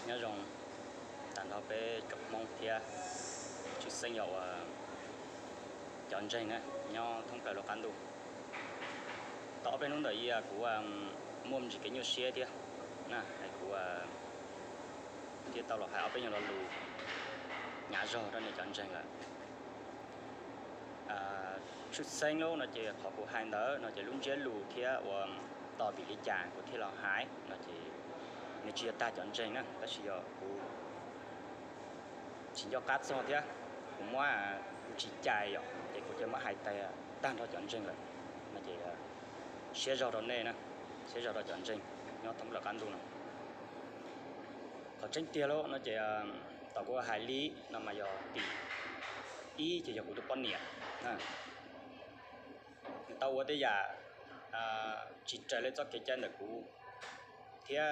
Nyob zoo tag nrho peb tsoom Hmoob thiab tshwj xeeb yog uas cov ntseeg na, nyob thoob plaws lub qab ntuj. Tau ob peb hnub ntawm yia kuv muaj me ntsis kev nyuaj siab thiab na, es kuv thiaj tau los hais ob peb nyuag lo lus hnyav zog rau nej cov ntseeg lawm. Tshwj xeeb lub no ces qhov kuv hais ntawd no ces lub ntsiab lus thiab uas tos vim li cas kuv thiaj los hais no ces nws tsis yog tag cov ntseeg na, tab sis yog kuv tsis nco qab txog thiab kuv muab, kuv tsis cais yom, ces kuv cia muab hais tag nrho cov ntseeg lawm no ces siab zog rau nej na, siab zog rau cov ntseeg nyob thoob plaws qab ntuj no. Qhov tseeb tiag lub no ces tom kuv hais li no mas yog tim ib ces yog kuv tus poj niam, nws tau ua tej yam tsis raws li txoj kev cai ntawm kuv thiab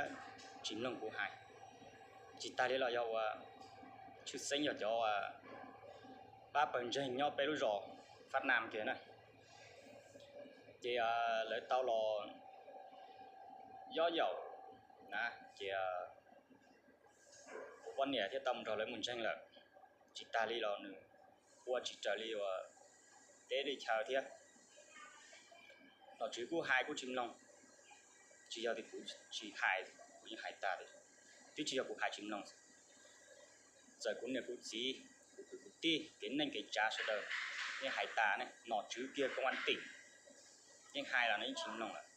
tsis mloog kuv hais. Tsis tas li los yog uas tshwj xeeb yog cov pab pawg ntseeg nyob peb lub zos Fab Nam kiag na, ces lawv tau los yob yaum na, ces kuv poj niam thiaj tau mus nrog lawv mus ntseeg lawm. Tsis tas li los nws ua tsis raws li uas teb li chaw thiab. Nom tswv kuj hais kuj tsis mloog, tsis yog tias kuv tsis hais, kuv yeej hais tas tias, twb tsis yog kuv hais tsis mloog, txawm kuv niam kuv txiv, kuv kwv kuv tij, kev neej kev tsav sawv daws yeej hais tas ne, nom tswv kiag công an tỉnh yeej hais los nws yeej tsis mloog lawm.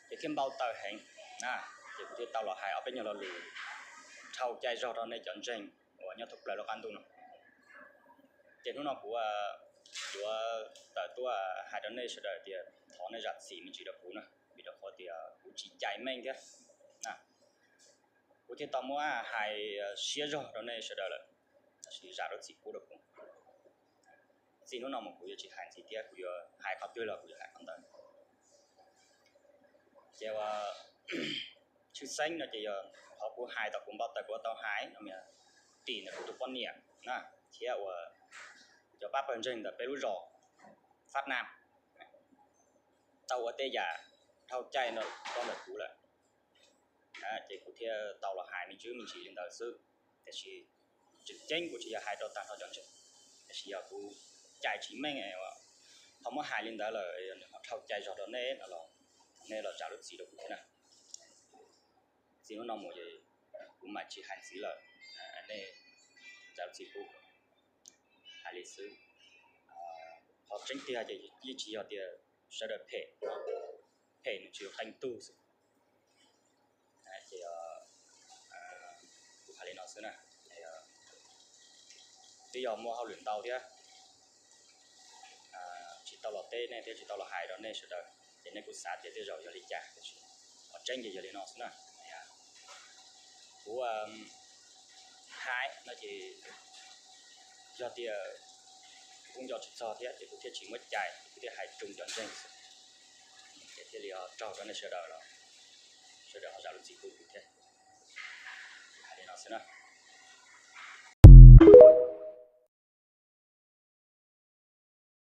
Ces thiaj npau taws heev na, ces kuv thiaj tau los hais ob peb nyuag lo lus dhau cai zog rau nej cov ntseeg uas nyob thoob plaws lub qab ntuj no. Ces hnub no kuv yuav tawm tuaj hais rau nej sawv daws tias thov nej zam txim me ntsis rau kuv na, vim rau qhov tias kuv tsis cais meej thiab. Kuv thiaj tau muab hais siab zog rau nej sawv daws lawm, tab sis zam lub txim pub rau kuv. Txij hnub no mus kuv yuav tsis hais ntxiv thiab, kuv yuav hais qhov twg los kuv yuav hais qhov ntawd. Ces uas tshwj xeeb no ces yog qhov kuv hais tau, kuv npau taws kuv tau hais no, tim ntawm kuv tus poj niam na, thiab uas cov pab pawg ntseeg ntawm peb lub zos Fab Nam tau ua tej yam dhau cai rau ntawm kuv lawm, ces kuv thiaj tau los hais me ntsis me ntsis li ntawd xwb. Tiam sis tseem ceeb kuv tsis yog hais rau tag nrho cov ntseeg, tiam sis yog kuv cais tsis meej, ho muab hais li ntawd lawm nws ho dhau cai zog rau nej no los nej los zam lub txim rau kuv thiab na. Txij hnub no mus kuv mam tsis hais ntxiv lawm, nej zam lub txim pub, hais li xwb. Qhov tseeb tiag ces yeej tsis yog tias sawv daws phem, phem nws tsis yog qee tug xwb. Ces kuv hais li no xwb na, twb yog muaj hauj lwm ntau thiab tsis tau los teb nej thiab tsis tau los hais rau nej sawv daws, ces nej kuj xav tias tej zaum yog li cas, tiam sis qhov tseeb ces yog li no xwb na. Kuv hais no ces yog tias kuv kuj nco tsis txog thiab ces kuv thiaj tsis muab cais, kuv thiaj hais tsoog cov ntseeg xwb, ces thiaj li ho raug rau nej sawv daws los sawv daws ho zam lub txim pub kuv thiab. Hais li no xwb na.